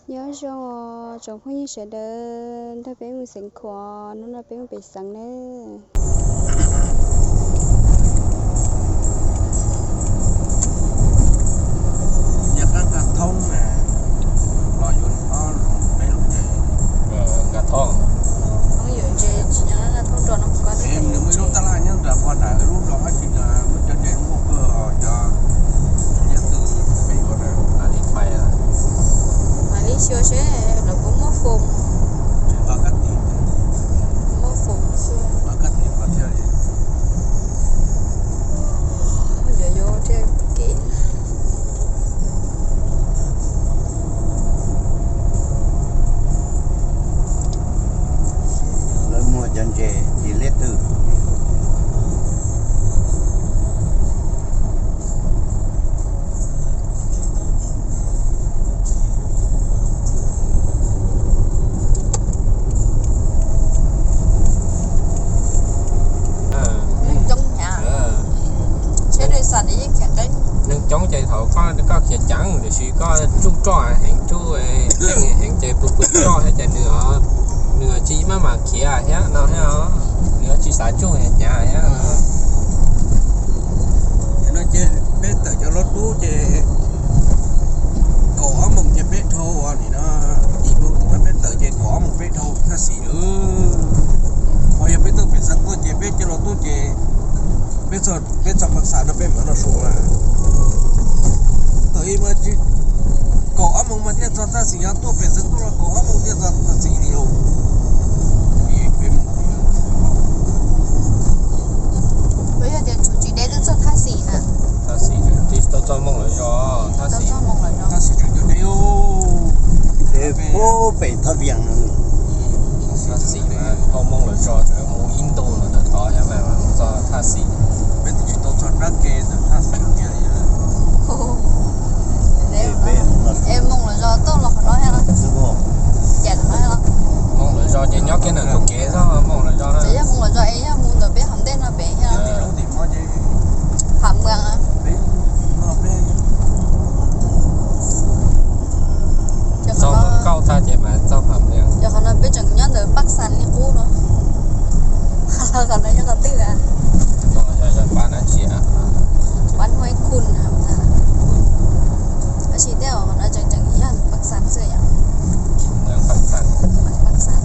Nyob zoo os tsoom phooj ywg sawv daws, nrog peb mus xeev Khuam, hnub no peb mus pem xeev nawb. Nyob qab Nkaj Thoob na, los yuav ob peb lub tsev. Nkaj Thoob. Nws muaj ib lub tab laj nyob nram pog nram lub zos Hab Tsis na, muab cov ntses muaj kawg cov nyiaj twg peb yuav na. Mam li pais, mam li xyuas seb lawv puas muaj foom. Tsis nqa kab tis, muaj foom xyuas nqa kab tis mas thiaj li yuav yuav thiaj kev. Lawv muag cov ntses yim liab twg. Neeg coob hnyav, tsheb dej xas ne yeej khiav qeeb. Neeg coob ces thaum koj, koj khiav ceev tiam sis koj tsuj roj heev, tsuj heev ces pw pw roj thiab ces nws, nws tsis maj mam khiav thiab no thiab, nws tsis xav tsuj hnyav thiab. Ces no ces peb tawm cov lub tub ces kaum ob moos ces peb dhau ua nim no, ib moos no peb tawm ces kaum ob moos peb dhau thaj xis lawm. Ho yog peb tuaj pem xeev tuaj ces peb cov lub tub ces peb txog Pab Xas no peb mam noj su na. Tawm ib moos, kaum ob moos mas thiaj txog thaj xis, yog tuaj pem xeev tuaj los kaum ob moos thiaj txog thaj xis li lauj. Yog tias tsum tsis deb twb txog thaj xis na. Thaj xis tsis tau txog Moos Lawv Zos, thaj xis tseem cov deb. Pem thaj vias, thaj xis mas tau Moos Lawv Zos mus ib ntu los tod thiab mas txog thaj xis. Peb twb tsis tau txog rab ke ntawm thaj xis tiag li. Es Moos Lawv Zos tuaj los qhov no thiab los? Cas qhov no thiab los? Moos Lawv Zos ces nyob kiag ntawm tus kev txog Moos Lawv Zos na. Ces yog Moos Lawv Zos es yog mus ntawm peb hauv ntej no pem thiab los? Pham Mwas. Txog Moos Kauj tag ces mas txog Pham Mwas. Yog qhov no peb tseem nyob ntawm Pab Xas li qub no. Qhov no yog qhov twg a? Pab dab tsi a? Pab Huaib Khun. Tab sis tej zaum qhov no tseem tseem yog Pab Xas xwb yom. Pab Xas. Pab Xas.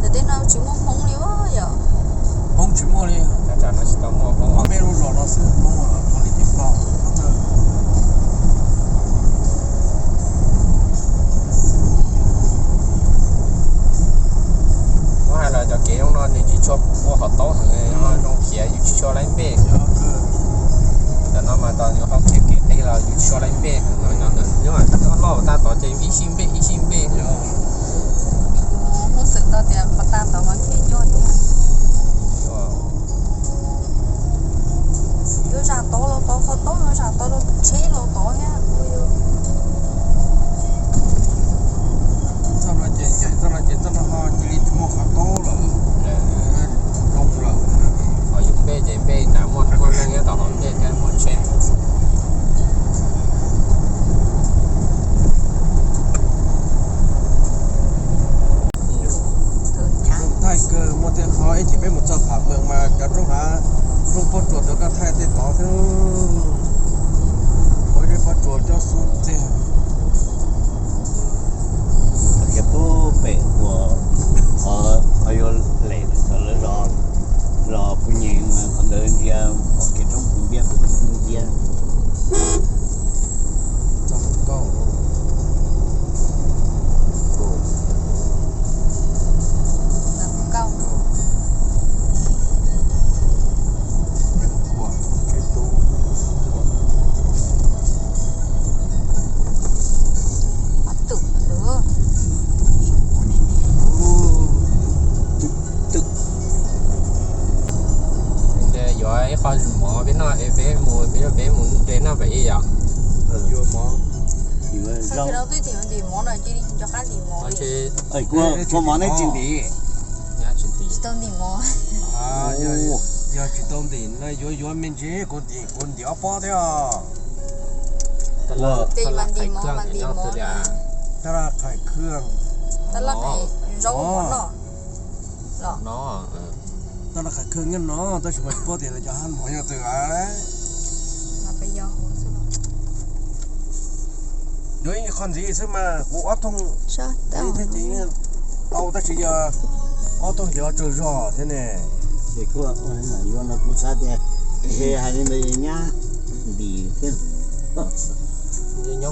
Tam tej no tsis muaj Hmoob li yom? Hmoob tsis muaj li. Peb lub zos no xwb Hmoob li tsis pom. Muab hais los cov kev zoo no nws tsis tshua muaj qhov taub heev, zoo khiav yus tsis tshua laib npej. Tam no mas tau nws qhov khiav kev qis los yus tsis tshua laib npej heev, nyob loj tab tom ces ib sij npej ib sij npej. Hmoob xwm tau tias pas tas tod mas khiav nyuaj tiag. Yuav zam tod los tod, qhov taub yuav zam tod los tsheb los tod thiab. Txoj no ces ncaim txoj no ces txoj no ho cia li tsis muaj qhov taub lawm, zoo lawm. Ho yus npej ces npej nram muaj muaj neeg nyob tom hauv npej thiab muaj tsheb. Thaij kawg muaj tej qhov ib chim peb mus txog Pham Mwas mas cov roob hav, roob pob tsuas rov qab thaij tej tod thiab. Ua zeb pob tsuas coj xub txiag. Kiag pub pem uas qhov yuav lem txog lawv zos, los kuv nyeem qhov ntawd ntsia pom kev roob puv ntiab puv ntiab. Yuav ib qho mov peb noj es peb mus, peb, peb mus de noj pem ib yom. Kua mov nej tsis ntim? Tsis ntim. Tsis tau ntim mov. Yog tsis tau ntim no yuav yuav me ntsis, kuv ntim ob pob thiab os. Tej mas ntim mov mas ntim mov. Tab laj qhais khw, tab laj qhais zaub mov noj. Tab laj qhais khw nyob no tab sis mas tsis paub tias lawv cov hab mov yog twg. Yuav ib qho ntxiv xwb mas kuv ob thooj thiab ces tau tab sis yog ob thooj xyov tsawg zog thiab ne. Ces kuj yuav no kuv xav tias hais li ntawd nyab ntim thiab.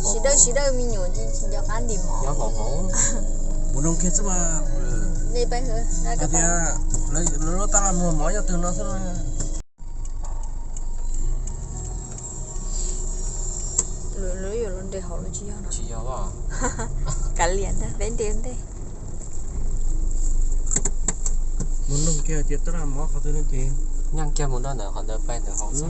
Siv dawj siv dawj me nyuam ces tsis nco qab ntim mov. Mus nrog kiag xwb mas. Hais tias lawv lub tab laj muag mov yog twg no xwb. Lawv yuav los nres hauv los tsis yog no. Kav liam ntag, peb nres ntej. Mus nug kiag tias tab laj mov qhov twg no ces nyaj kiag mus nrog ntawm qhov ntawd pais ntawm hauv xwb.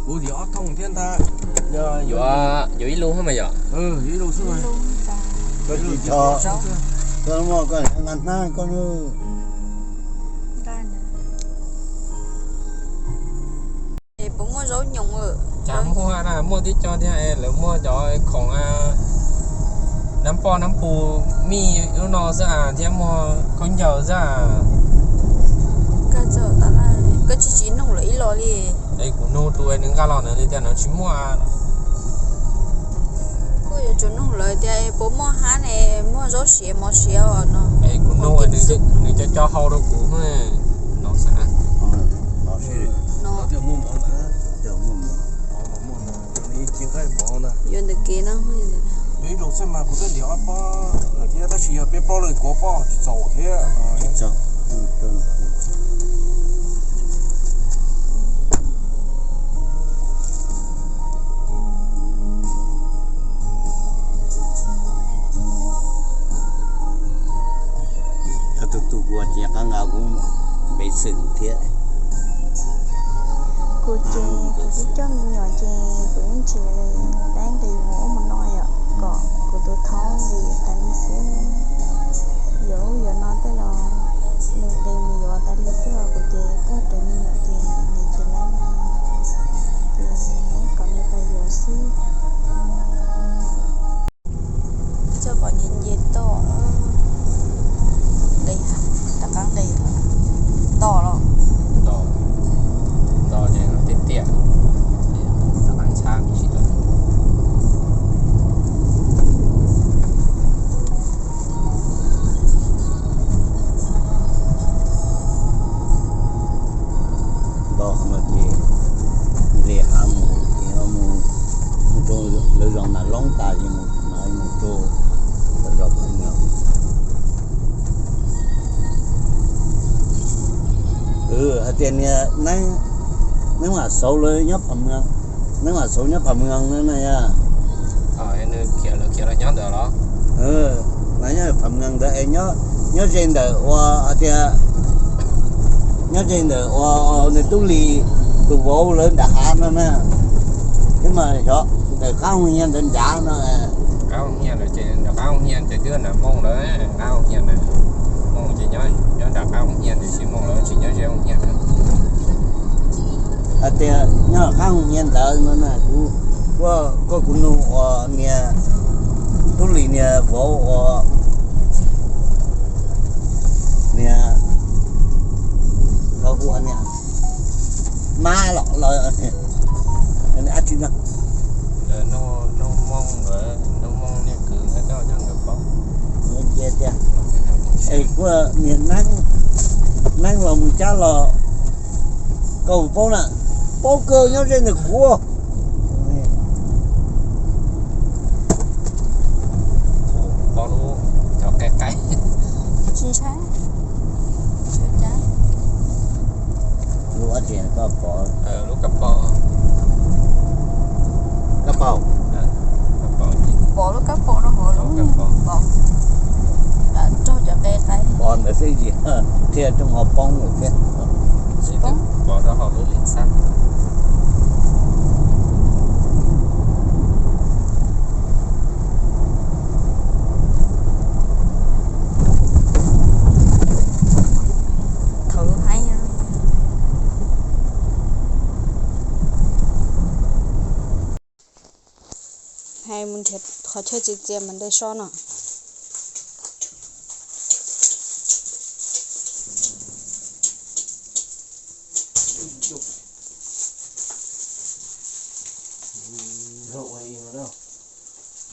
Kuv tias ob thooj thiab ntag. Yuav ib lub mas yom. Yuav ib lub xwb mas. Koj tsis tso, koj muaj koj nqa hnab koj. Puas muaj zaub nyoos? Cas muaj na, muaj tib co thiab, lawv muaj cov khoom nab poj nab pus mij lub no xwb thiab muaj khaub ncaws xwb. Koj tsis tsis nug lawv ib los li. Es kuv nug tus nws nqa los ntawd li tias nws tsis muaj. Kuj yuav tsum nug lawv tias puas muaj hab ne, muaj zaub siav mov siav os no. Es kuv nug nws cov cov hau rau kuv no xav. Yuav ntawm kev no. Ib zaug xwb mas kuv twb ntim ob pob lawm thiab tab sis yog peb plaub leeg kuv pob tsis txaus thiab. Yog tus tus kuv tsis nco qab nqa kuv npe xwm thiab. Kuv ces kuv twb coj me nyuam ces kuv yeej tsis dab nqis mus ub mus no yom, kom kuv tus thaub nqis tas li xwb. Yuav ub yuav no tej los nws nqis mus yuav tas li xwb los kuv ces pog raws me nyuam ces nqis tsis laib li, ces kom nws pais yuav xwb. Txog pom nce nce toj, nqis, rov qab nqis, nto los, nto ces tiaj tiaj, rov qab ntxhab tsis tau. Nto no ces nqis hav mus ces mus rau lawv zos Nam Loob tas ces mus mus rau lawv zos Phav Meeg. Hais tias niag Neeb Vam Xauv lawv nyob Phav Meeg, Neeb Vam Xauv nyob Phav Meeg na yog. Nws khiav los nyob ntawd los? Nyob Phav Meeg ntawd es nyob ze ntawm ua hais tias nyob ze ntawm ua nws Tub Lis tus vauv lawv nram hav no na. Thiab mas xyov ntawm qab Hoos Hias ntawd nrad no. Qab Hoos Hias lawm ces nram qab Hoos Hias ces twb nram Moos lawm, qab Hoos Hias na. Moos ces nyob nram qab Hoos Hias tiam sis Moos lawv tsis nyob ze Hoos Hias na. Hais tias nyob qab Hoos Hias ntawd no na, kuv, koj kuv nug ua niag Tub Lis niag vauv ua niag, tau hu ua niag Mab los los, ab tsi no. Nug Hmoob, Hmoob niag kwv nkawd coj nkawd paub. Es kuv niag Neeb, Neeb los mus cab los, koj paub na, paub kawg nyob ze ntawm kuv. Paub lub cov qe qe. Tsis ntshai. Lub ab tsi koj pom? Lub kab paus. Kab paus. Pom lub kab paus rau hauv lub, pom rau cov qe qe. Pom ntawd xwb tsis qhia rooj ho poob lawm thiab. Pom rau hauv lub lim xab. Mus nrhiav qhov chaw txias txias mas de so no.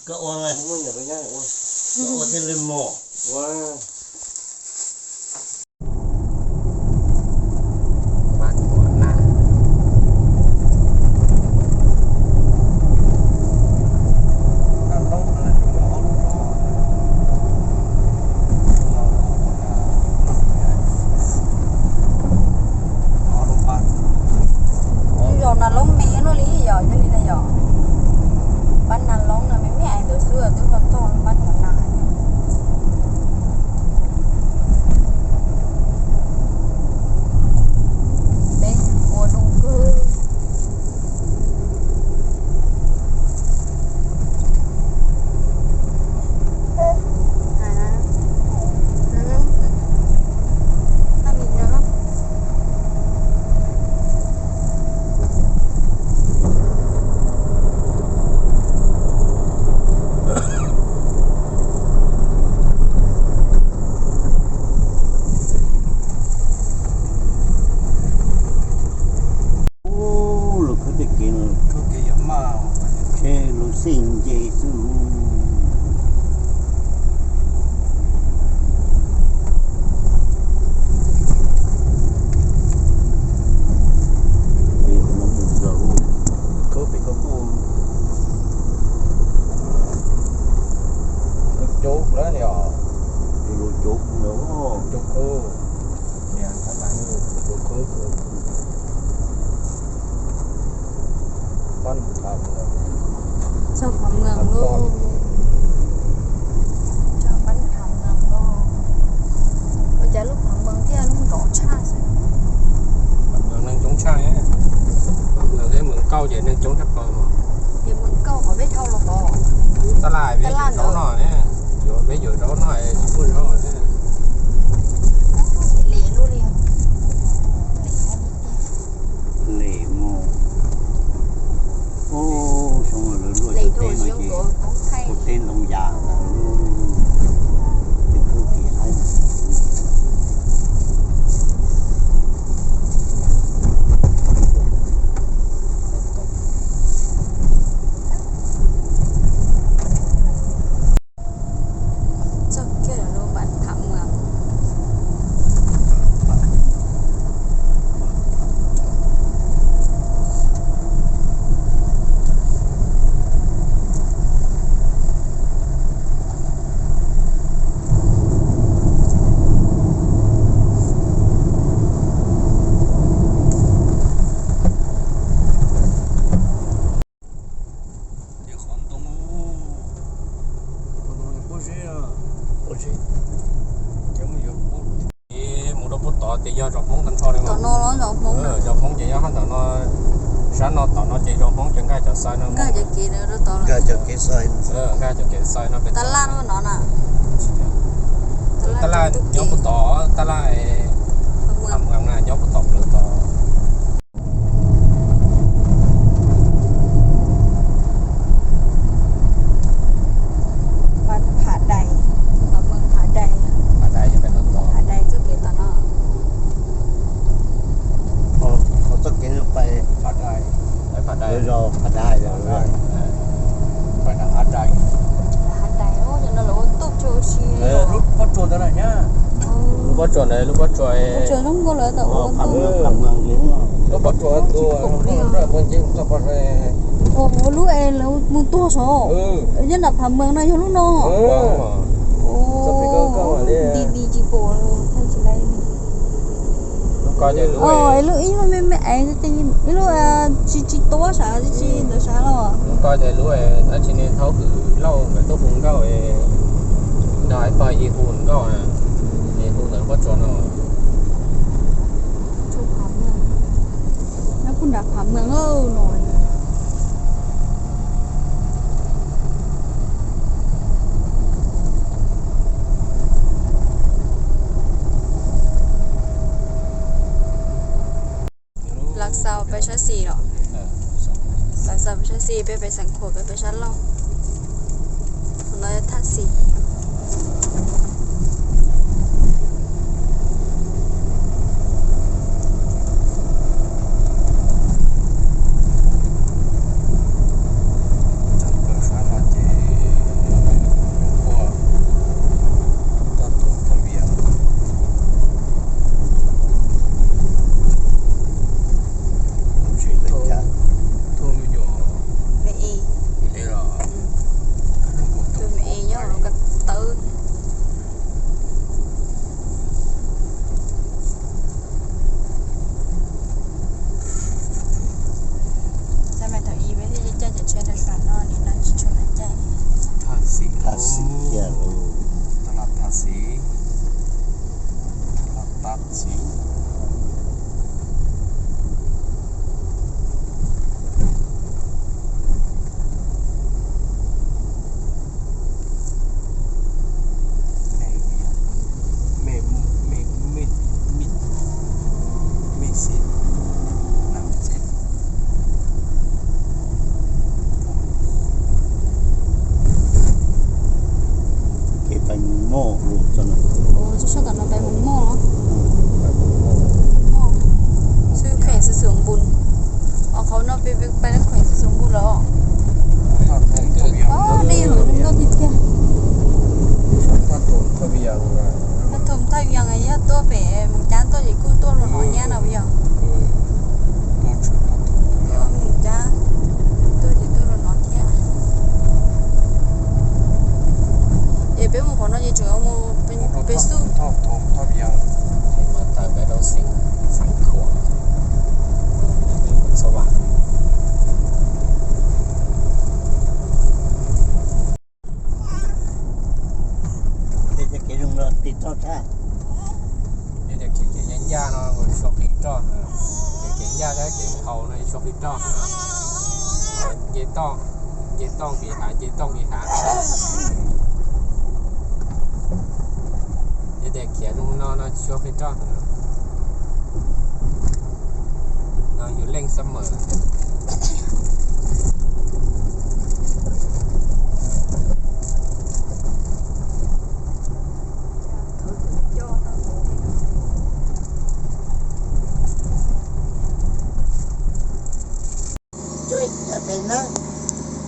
Koj ua, koj ua thiaj li mos. Lub zos Nas Loob me luaj li yom, yog li na yom. Pab Nas Loob no me me ais ntawd xwb twb ho txog pab Tuam Nas. Peb ua zoo kawg. Ub, lug khawb tej kev no, tsheb lug xij nce xwb. Lub cauv lawm ni os. Lub cauv lawm. Cauv khawb. Txog Phav Mees lawm. Txog pab Phav Mees lawm. Ua cas lub Phav Mees thiaj lub nrov tshaj xwb. Phav Mees neeg coob tshaj, Phav Mees thiab Mees Kauj ces neeg coob tshaj plaws. Ces Mees Kauj qhov peb dhau los tod. Tab laj peb yuav zaub no ne, yuav peb yuav zaub no, tsis muaj zaub ne. Lem luaj li. Lem mus. Ub, xyoo no lawv luaj cov teb no ces ua teb ntoo yas ntawd, tej kub kis haib. Txog kiag lub Pab Phav Mees. Qhov ntoo, qhov ntoo pob zeb, pob zeb. Ces mus rau puag tod ces yog zos Hmoob tag nrho li. Tom no los zos Hmoob. Zos Hmoob ces nyob hab ntawm no, sab no tom no ces zos Hmoob ces nkag cov xais no. Nkag cov kev, nkag cov kev xais. Nkag cov kev xais no pem. Tab laj no na. Tab laj nyob puag tod, tab laj Phav Mees na nyob puag tom plawv tod. Pab Phav Dais, Phav Mees Phav Dais. Phav Dais, Phav Dais txoj kev tom no. Qhov txoj kev no pais Phav Dais, Phav Dais, Phav Dais, Phav Dais, Phav Dais, no lawv ua tub tsuag si. Lub pob tsuas ntawd na, lub pob tsuas ntawd, lub pob tsuas, pob tsuas zoo nkauj lawm tau ua tub. Lub pob tsuas ntawd, lub es lawv mus tuag saud, nyob nram Phav Mees no yog lub no. Nti nti tsis pom, thaij tsis laib li. Lub ko ces lub, ib lub, ib lub me me es, ib lub tsis, tsis tuab sav tsis ntawd sav los. Lub ko ces lub dab tsi ne, thaum Hwm Lauj nkawd tuaj hu nkauj, nrog ib pog Yi hu nkauj, es hu ntawm lub pob tsuas no. Nyob puag nram Phav Mees no. Lav Xaus peb sab xis los. Lav Xaus peb sab xis, peb peb Xeev Khuam, peb peb sab laug. No thaj xis. Me e. Tus me e nyob hauv ko taw. Thaum ub peb thiaj caij cov tsheb rau saum no, nim no tsis tshua caij. Thaj xis kiag lauj. Thaj xis. Kev pais mus moj lus txog no. Ua, tsob sab tom no pais mus moj los? Xwb kheem xwb xwm npun. Os, qhov no peb pais kheem xwb xwm npun los? Os, dej hauv no tiag tiag. Thaj Thoom Thaj Vias yog tuaj pem Mus Cab tuaj ces kuj tuaj rau no nyab no puas yog? Mus Cab tuaj ces tuaj rau no thiab. Es peb mus qhov no ces tseem mus pem xub. Kev zoo no qis roj tshaj. Kev ncaj ncaj no suav qis roj, kev ncaj thiab kev nkhaus no suav qis roj. Nce toj, nce toj nqis hav, nce toj nqis hav. Yog tias khiav zoo no no suav qis roj. No yus leej summer.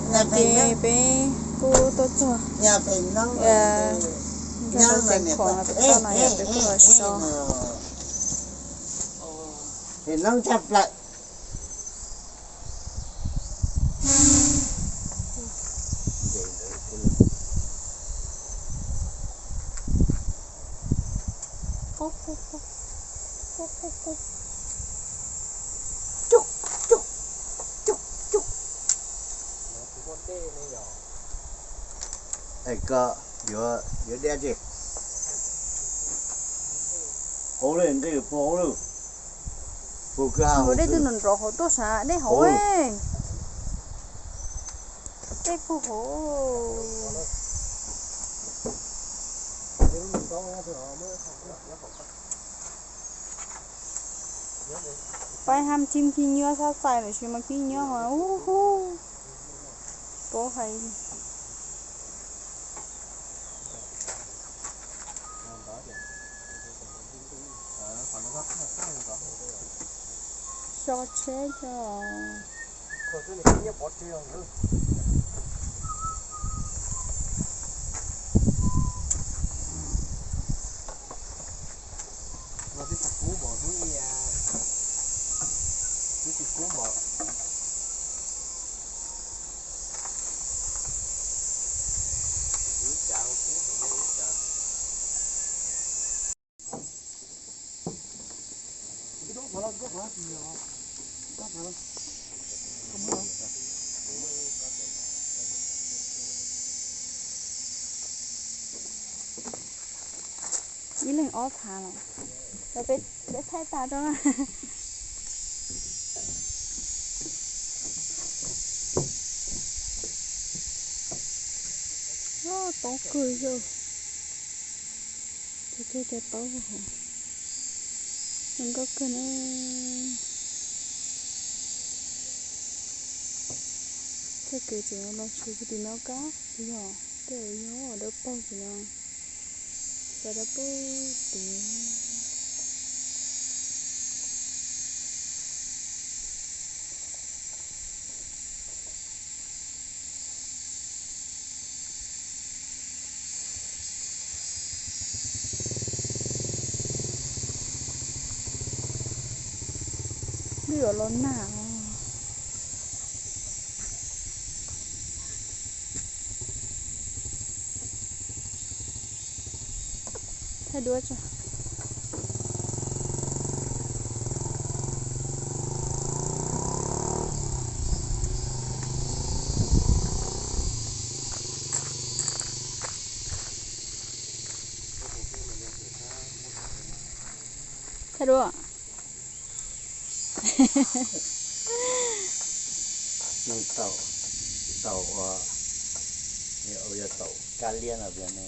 Ces peb kuj tuaj txog, nkag tau ceev khoom toj no yog peb kuj los so. Es koj yuav, yuav dej tsi? Hauv lawm, nqis puag hauv lawm. Puag kwj ha, dej twb nrov nrov hauv tuaj sav, dej hauv. Dej puag hauv. Pais ham chim chim nyuaj sab txais lawm sis mas kib nyuaj mas ub hu. Paub hais. So tsheb os. Twb tsis kub npaum hnub ib, twb tsis kub npaum. Ib leeg ob phav los? Peb thaij tas rau na. Toob kawg yog. Cov cov toob, zoo nkauj kawg na. Txoj kev tseem los tshwm tim no kab yog. Tej yog dawb paug tim no, xa dawb paug tid. Twb yuav los nag os. Thaij duab tso. Thaij duab. Nws taum, taum, yog taum kab liab no ne.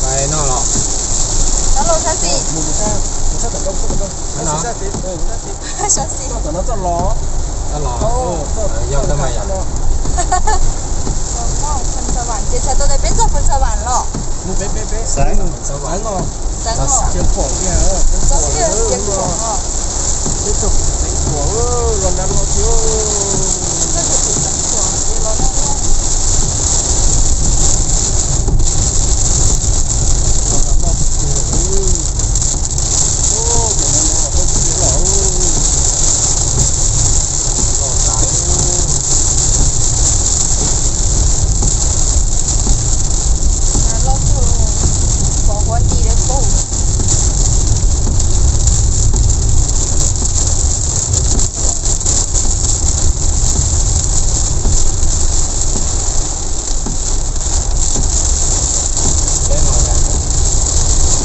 Pais no los? Sab laug sab xis. Sab xis. Sab xis. Yog kawg mas yom. Ces txhais tau tias peb txog Phoos Xas Vam los? Xeev no. Xeev no. Xeev Phoos. Peb txog Xeev Phoos los nab los thiab.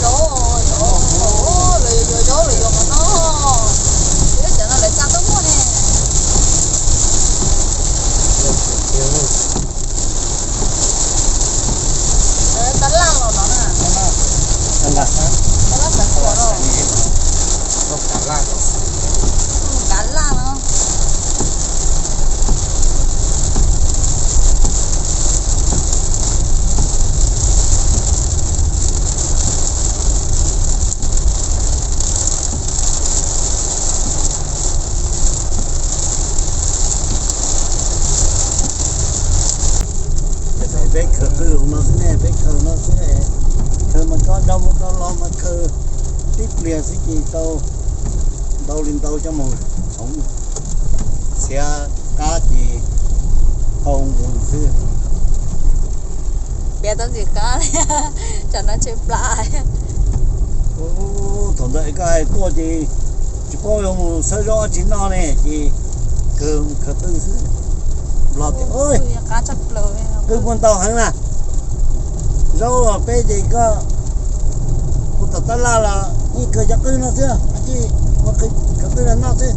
Zaub, zaub, lawv yuav zaub lawv yuav qhov no. Cov no lawv tsa tuaj muag ne. Tab laj los no na. Tab laj xav khuav los. Kav laj no. Peb khaws qwj no xwb ne, peb khaws no xwb. Khaws mas tso rau mus rau los mas khaws tib pliag xwb ces tau ntau li ntau coj mus txhoov, txiav qab ces hau mus xwb. Piav tau ntxim qab li, tsam no tshem plas. Thaum ntawd koj hais tuaj ces tsis paub yuav mus xawb zaub dab tsi noj ne ces kawg mus khaws qwj xwb. Nplog tias, qwj muaj ntau heev na, zaub los peb ces koj ua tom tab laj los yeej kawg cov qwj no xwb, ua khaws qwj los noj xwb.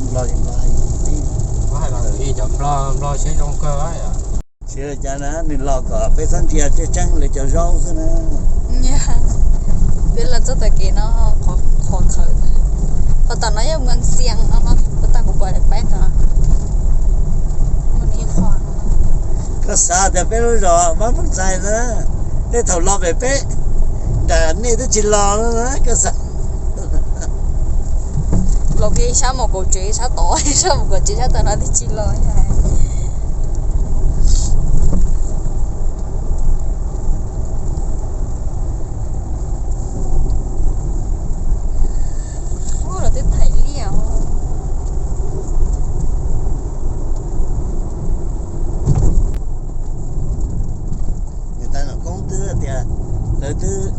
Nplog, Nplog, cov Nplog, Nplog siab zoo kawg. Tsis ua cas na, nws los kom peb txhob ntsia tseeb tseeb lawv cov zaub xwb na. Peb los txog tom kev no, qhov khaws, qhov tom no yog Muas Xias no, puas tag kuv pom peb tod. Koj xav tias peb lub zos Mab Phooj Xais na, tej thaum los pem peb, nram nej twb tsis los no na, koj xav. Los kiag sab mus kaum tsev sab tod, sab mus kaum tsev sab tod no twb tsis los. Ub, los twb thaij liaj. Nws tais nom koob twb tias lawv twb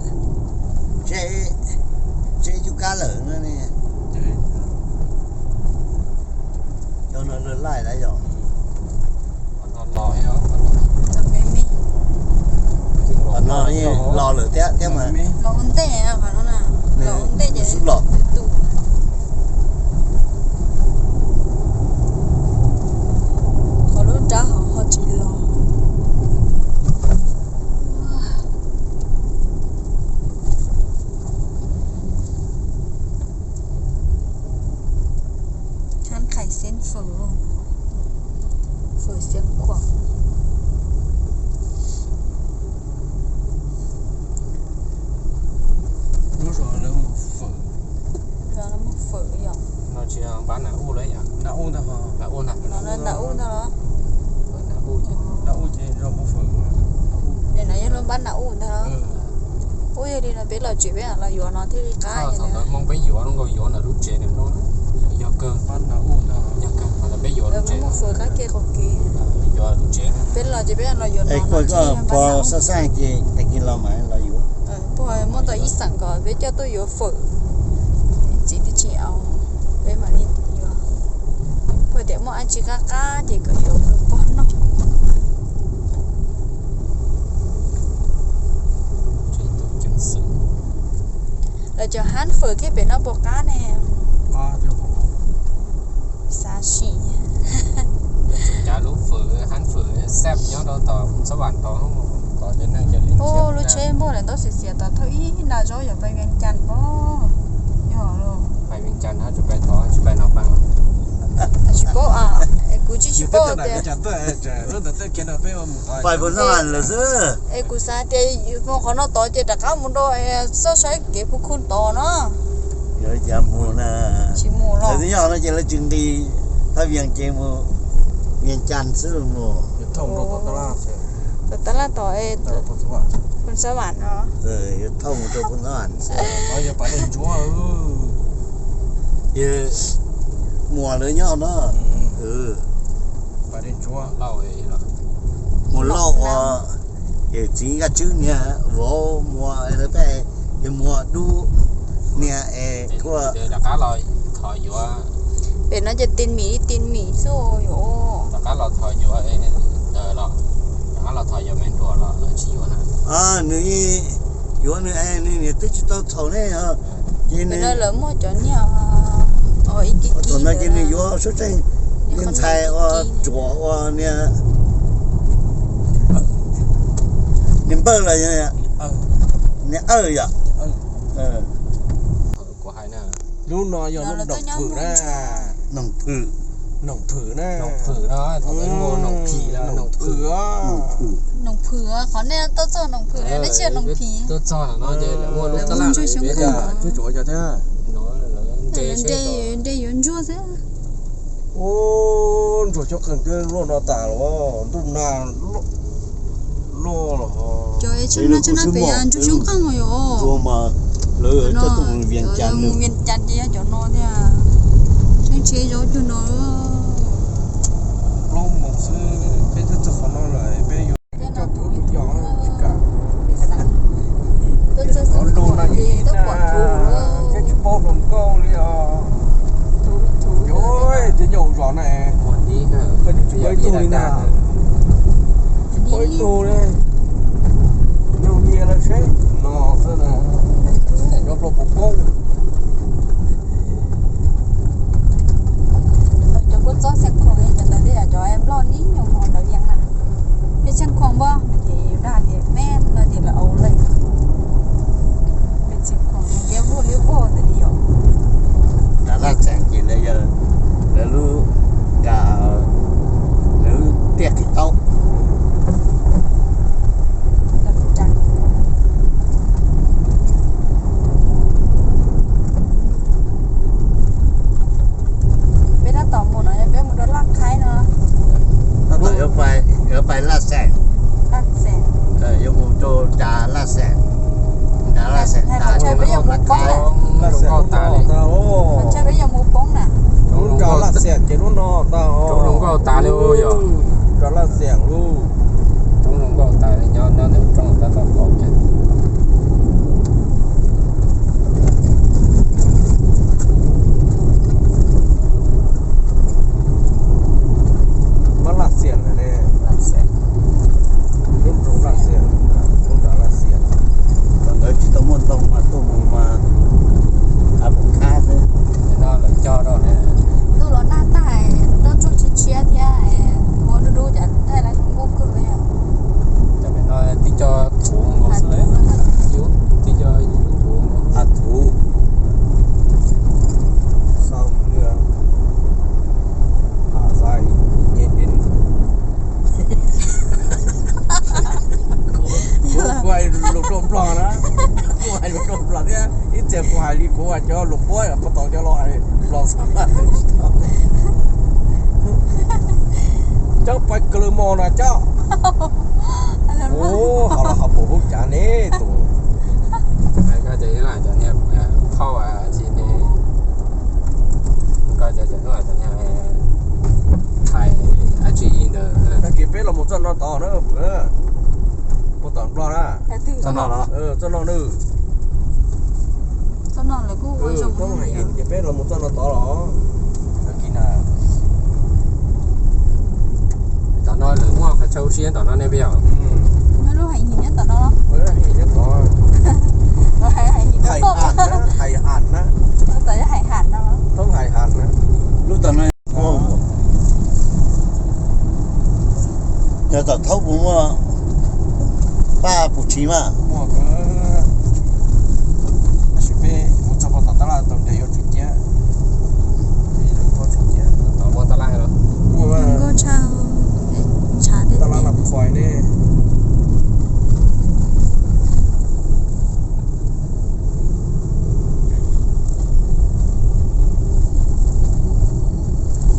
Fawm, fawm xiav khuam. Lub zos lawv mus fawm. Lawv mus fawm yom. No tsis yog npab nas ub lawm yom? Nas ub ntag. Nas ub ntag. Nas ub ntag los? Nas ub ces, nas ub ces zos mus fawm. Nim no yog lub npab nas ub ntag los? Ub, yog li no peb los tsev peb los yuav no thiaj li qab. Thaum ntawd Hmoob peb yuav, yuav ntawm lub tsev ntawm no. Yog kawg, yog kawg, thaum ntawd peb yuav lub tsev. Mus fawm qab ke qhov kev. Yuav lub tsev. Peb los ces peb los yuav no. Kuj pog xab xaj ces tag kis los mas los yuav. Pog muab tau ib xeem kom peb coj tuaj yuav fawm. Txiv twb tsis au, peb mam li yuav. Pog tias muaj dab tsi qab qab ces kom yuav pog noj. Lawv cov hab fawm thiab pem no puas qab ne? Xav sim. Cov lub fawm, hab fawm xaj nyob rau tom Xab Vam tod, tom cov neeg cov li. Lub tsheb muaj lawm ntaub xiav xiav tom thawj ib nta zaub yog pais Vias Cas pob. Yog los pais Vias Cas no tsis pais tod, tsis pais no pais. Tsis paub, kuv tsis tsis paub tias pais puas no lawm xwb. Es kuv xav tias mus qhov no tod ces rov qab mus rau txoj saib kev Phu Khu tod no. Yog cas mus na. Tsis mus los. Lawv twb nyob no ces lawv tsis nqis thaj Vias Cas mus Vias Cas xwb mus. Tab laj tod, Phu Xab Vam no. Yuav thauj mus rau Phu Xab Vam xwb. Yog Muas lawv nyob no. Mus Lauj ua, yawm txiv Nkaj Tswb niag vauv Muas, yog Muas dub niag es kuj. Pem no ces Tis Mis li Tis Mis xwb yom. Rov qab los thov yuav, rov qab los thov yuav me nruas los lawv tsis yuav na. Nws yuav nws es nws niam twb tsis tau txhaum ne. Ces nws lawv muaj cov niag thaum no ces nws yuav suab tseeg niag ntxhais ua ruam ua niag, niag npawg los niag awj yom. Lub no yog lub noog phwm na. Noog phwm. Noog phwm na. Noog phwm, noog phim, noog phwm. Noog phwm, qhov nej tuaj txog noog phwm, nej tsis yog noog phim. Tuaj txog no ces lawv muaj lub tab laj no, nre yuav ntsuag xwb. Ub, ntsuag cov qeej twb luaj no tas los, ntuj nag luaj los. Cov tsheb no tsheb no pem ntsuag xyoob qeej yom. Ntsuag mas lawv coj tuaj mus Vias Cas, mus Vias Cas ces yog cov no thiab. Tsheb tsheb zaub cuag no. Plaub moos xwb peb twb txog qhov no lawm, peb yuav coj tuaj mus yos tsis kam. Qhov lus no yus ib na, thiab tsis paub hluas nkauj li os. Yuav, twb nyob hauv zos na, koj tsis paub ib tug li na. Tsis paub ib tug li. Nug nyias lawv seb no xwb na. Cov hluas puas paub. Cov kuj txob Xeev Khuam, cov ntawd thiaj yog cov nplog nib nyuag hmo ntawd yeej na. Peb Xeev Khuam npog no ces yus dag tias peb no ces lawv au lawm. Peb Xeev Khuam kiab vuag liab vog ntawd li yom. Nram Laj Xeem ces lawv yog lawv lub, nram lawv lub tiaj qis taub. Peb tab tom mus no yog peb mus rau Laj Khaib no. Tab tom yuav pais Laj Xeem. Laj Xeem. Yuav mus rau nram Laj Xeem. Nram Laj Xeem tas ces peb yuav mus poob na. Laj Xeem tas li. Qhov chaw peb yuav mus poob na. Rau Laj Xeem ces lub no tas. Rau Laj Xeem lub. Rau Laj Xeem lub. Rau Laj Xeem tas li, nyob nyob ntawm roob tab tom poob ces. Muab Laj Xias lawm ne. Lub roob Laj Xias, roob nram Laj Xias. Thaum ntawd tsis tau muaj ntoo mas tuaj mus mas av pum khab xwb. No lawv cog rau ne. Ntuj los nag tag, roj tsuag tshiab tshiab thiab, ua dub dub cas thaij lawv zoo nkauj kawg li. Cov no tib co thuv nkaus xwb. Coob pais kawg mos no coob. Ua ho los ho puas hub cav ne tus. Koj ces cov niag phauj tsis ne, koj ces cov niag thais dab tsi ntawd. Tag kis peb los mus txoj no tod na, puag tom Nplog na. Txoj no na. Thoob hais ces peb los mus txoj no tod los. Tag kis na. Tom no lawv muaj qhov chaw ua si tom no ne peb yom. Hais Has na, Hais Has na. Thoob Hais Has na. Lub tom no, yog tom thoob puas muaj paj puas tshis mas. Tab sis peb mus txog pem tom tab laj tau nres yuav tsum ciab. Tab laj los, tab laj los phuais ne.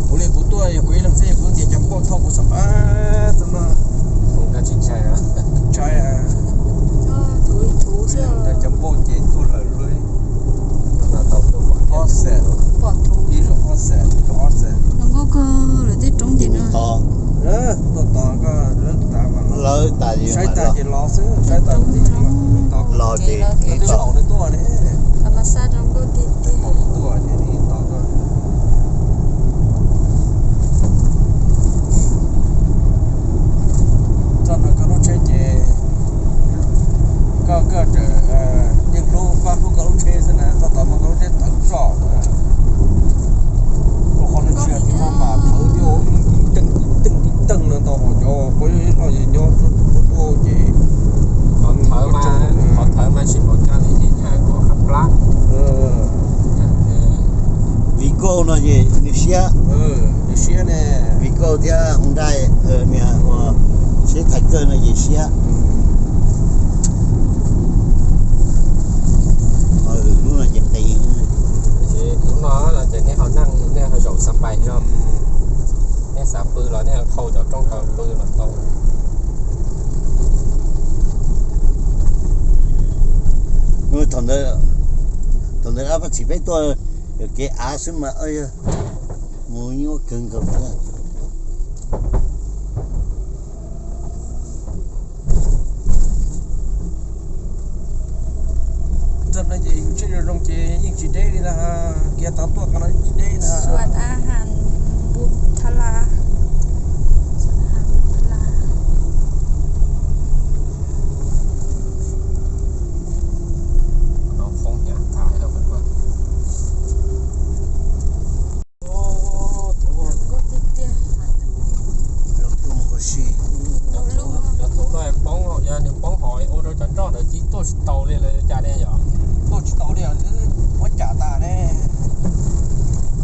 Kuv li kuv tuaj yog kuv ib leeg xwb, kuv ntiav cov npauj thauj kuv xam pab txog no. Kuv tsis ntshai, ntshai. Ntiav cov npauj ces tuaj lawm luaj. Ob xees, ib zaug ob xees, ob xees. Tuaj tos koj lawv tas, saib tas ces los xwb, saib tas ces los. Tos nws tuaj ne. Tuaj ces tos koj. Txog ntawm koj lub tsheb ces koj, koj tseem yeej hlub, pab hlub koj lub tsheb xwb na, txog tom muab koj lub tsheb tawm zoj. Rau qhov nws tsis yog tus no mas thawv ib teeg ib teeg ib teeg no tau hos cov pab loj yog nyob ua ces qhov thawv mas tsis npaum cag li ces nyaj kuv qab plab. Vim kauj no ces nws siab, nws siab ne. Vim kauj thiab hu nrai, niag ua tsheb thais kawj no ces siab. Lub no ces qis. Lub no ces nej ho neej, nej ho zaum xav pais no, nej xav pw los nej ho thau cov rooj kaw pw los tau. Thaum ntawd, thaum ntawd ob peb txiv peb tuaj kev av xwb mas mus nyuaj kawg nkaus. Txog no ces yus tsheb zoo zoo ces yeej tsis deb li ntag, kiag tau tuaj qhov no yeej tsis deb li ntag. Cov thuv no poob, yog nws poob hos ua rau cov nroj ntawd ci tuaj tsis tau li los cas ne yom? Tuaj tsis tau li, muab cam tas ne.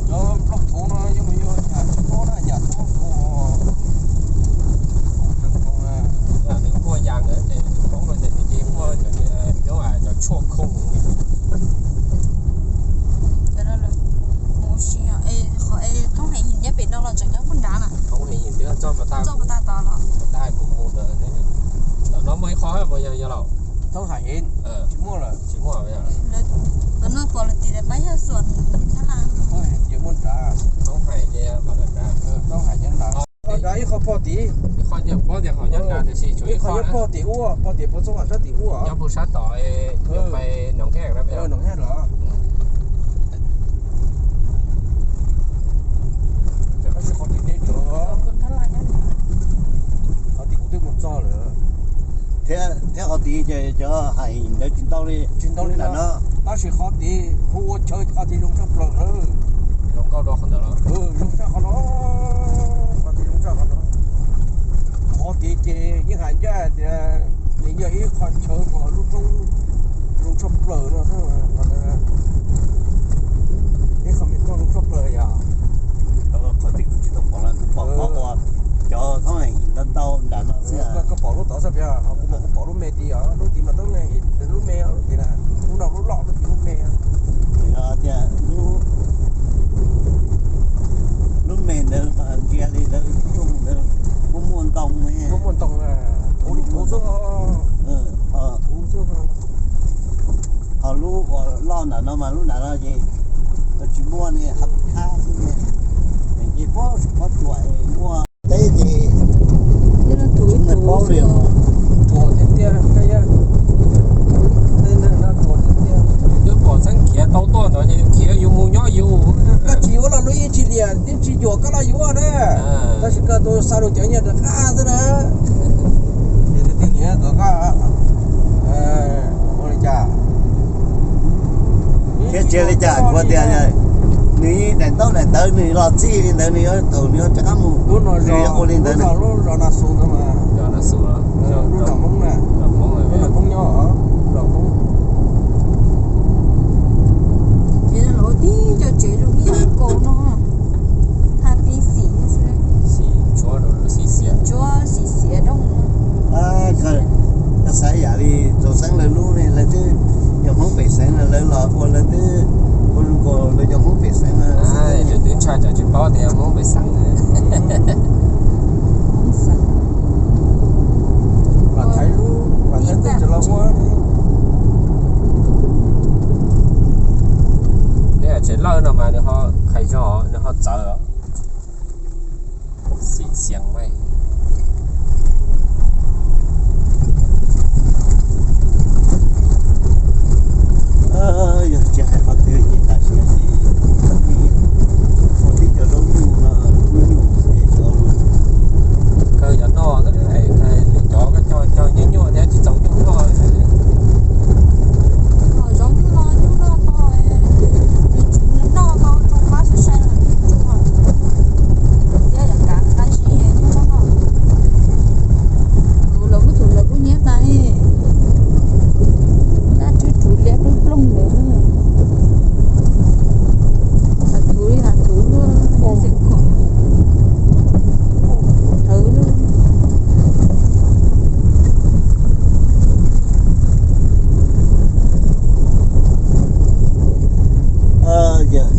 Cov nplooj thuv no yog yam tsis muaj na, yam tsis muaj thuv. Yam nws muaj yas ntawd ces nws poob no ces nws ci muaj cov, cov tshuaj khoom. Qhov es Thoob Hais Yim nyob pem no los tseem nyob puag nrad na. Thoob Hais Yim twb txog pas tag, txog pas tag tod los. Pas tag kuv mus ntawd, ntawm no muaj ib qho puas yog, yog los? Thoob Hais Yim tsis muaj lawm, tsis muaj. Pas no pom lawm tias pab yog xuam Thab Laj. Thoob Hais Yim muaj nrad, Thoob Hais Yim, Thoob Hais Yim nrad. Nrad ib qho pog tid, ib qho nyob pog tid, ib qho nyob pog tim ub, pog tim pog txob vam sab tim ub, nyob pug sab tod, nyob pem Noom Hej, Noom Hej los. Tab sis qhov tim deb, qhov tim kuv twb mus txog lawm. Thiab qhov tid ces cov Hais Yim ntawd tsis ntau li, tsis ntau li ntawm no. Tab sis qhov tid hu ua chaw qhov tid zoo tshaj plaws lawm. Zoo nkauj dua qhov ntawd los? Zoo tshaj qhov no, qhov tid zoo tshaj qhov no. Qhov tid ces yeej hais ncaj tias nws yog ib qho chaw uas lub roob zoo tshaj plaws no xwb. Ib qho me toj zoo tshaj plaws yom. Qhov tid kuv tsis tau pom lawm, kuv pom qhov uas cov Thoob Hais Yim ntau ntau nram no xwb. Koj pom lub tod xwb, kuv mas kuv pom lub me tid os, lub tid mas Thoob Hais Yim lub me, lub no lub loj lub tid lub me. Tias lub Ces tsis muaj ne, hab thab xwb ne. Ces pob pob tsuas muaj teb ces tsis muaj paub li. Ruam tiag tiag, twb pom txheeb khiav tau tuaj ntawd ces khiav yus mus nyob yus. Koj tsis yuav los lub yeej tsis liam, yeej tsis cuam koj los yuav na. Tab sis koj tus xa lus cawv nyiaj rov qab xwb na. Ces tus twg nyiam kom koj ua li cas? Thiab tsis li cas, kuv tias nws daim ntaub daim ntawv nws los txij li ntawd, nws yuav thaum nws yuav rov qab mus, nws yuav ua li ntawd. Lub zos Nas Xus ntawd mas, lub zos Hmoob na, lub zos Hmoob nyob, zos Hmoob. Ces los tib co tsev zoo ib yam nkaus no, thaj tib xim xwb, xim ntsuab xim xiav dooj no. Koj xav yam li Txoos Xeeb lawv lub ne, lawv twb yog Hmoob pem xeev na, lawv los ua lawv twb ua zoo nkaus lawv cov Hmoob pem xeev na. Tus twb ntshai cov tsis paub tias yog Hmoob pem xeev na. Tsev lawj no mas nws ho qhais zog, nws ho txawv. Xim Xiav Maij. Yog tsis hais qhov twg ces tam sim no ces ua tib co zaub nyuj no, nyuj nyuj xwb xyov. Kawg cov no, cov cog nyuaj nyuaj thiab tsis txaus nyuj noj. Zaub nyuj no nyuj noj tau, noj tau rau pab sai sai los thiab tsuas thiab yog kav qab zib nyuj noj. Tus lawv muab tus lawv kuj nyiab tas, dab tswb rhuv liab ploog ploog lawm. Hav thuv li hav thuv luaj, xeem kom thawv luaj. Yog